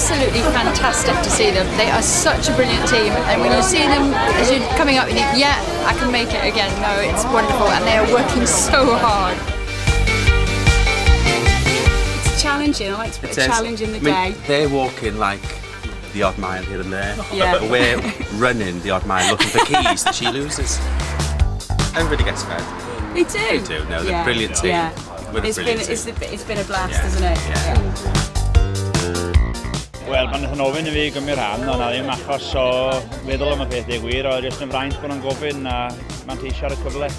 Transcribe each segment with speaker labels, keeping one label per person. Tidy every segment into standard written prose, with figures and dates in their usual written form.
Speaker 1: Absolutely fantastic to see them. They are such a brilliant team, and when you see them as you're coming up, you think, yeah, I can make it again. No, it's wonderful, and they are working so hard.
Speaker 2: It's challenging. I like to put a challenge in the
Speaker 3: I mean,
Speaker 2: day.
Speaker 3: They're walking like the odd mile here and there.
Speaker 2: Yeah.
Speaker 3: But we're running the odd mile looking for keys that she loses. Everybody gets fed.
Speaker 2: They do.
Speaker 3: They do. No, they're a brilliant team.
Speaker 2: Yeah.
Speaker 3: We're a
Speaker 2: It's been,
Speaker 3: brilliant
Speaker 2: it's,
Speaker 3: team.
Speaker 2: it's been a blast,
Speaker 3: Yeah.
Speaker 2: hasn't it?
Speaker 3: Yeah.
Speaker 4: Wel, pan wnaethon nhw ofyn i fi gymryd rhan, ond na ddim achos o feddwl am y peth i gwir, oedd jyst yn fraint bod nhw'n gofyn a manteisio ar y cyfle.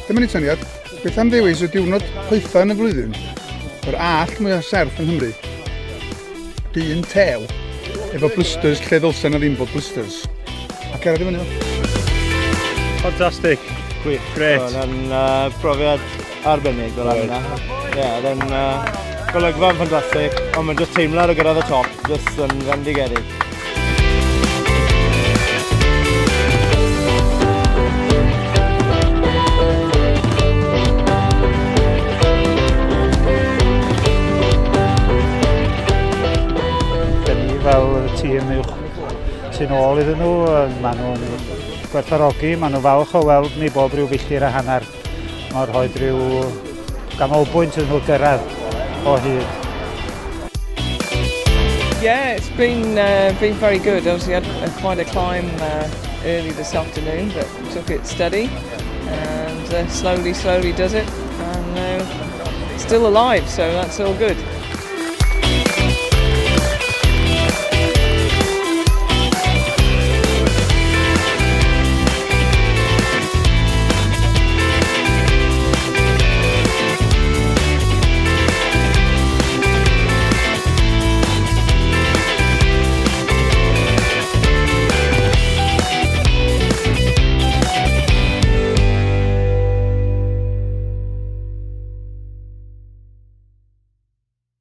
Speaker 5: Dyma ni syniad, beth am ddewis y diwrnod poetha yn y flwyddyn, yr allt mwyaf serth yng Nghymru, dyn tew, efo blisters lle ddylse na ddim bod blisters, a cerdded i fyny fo.
Speaker 6: Fantastic. Gwych. Great.
Speaker 7: Oedd yn profiad arbennig fel yna. Ie, oedd yn golygfa'n ffantastig, ond mae'n just teimlad o gyrraedd y top, just yn fendigedig.
Speaker 6: Dyn ni fel tîm uwch tu nôl iddyn nhw, maen nhw'n gwerthfawrogi, maen nhw falch o weld ni bob rhyw filltir a hanner. Mae'n rhoi rhyw ganolbwynt iddyn nhw gyrraedd o hyd.
Speaker 8: Yeah, it's been very good. Obviously, had quite a climb early this afternoon, but took it steady and slowly, slowly does it, and still alive, so that's all good.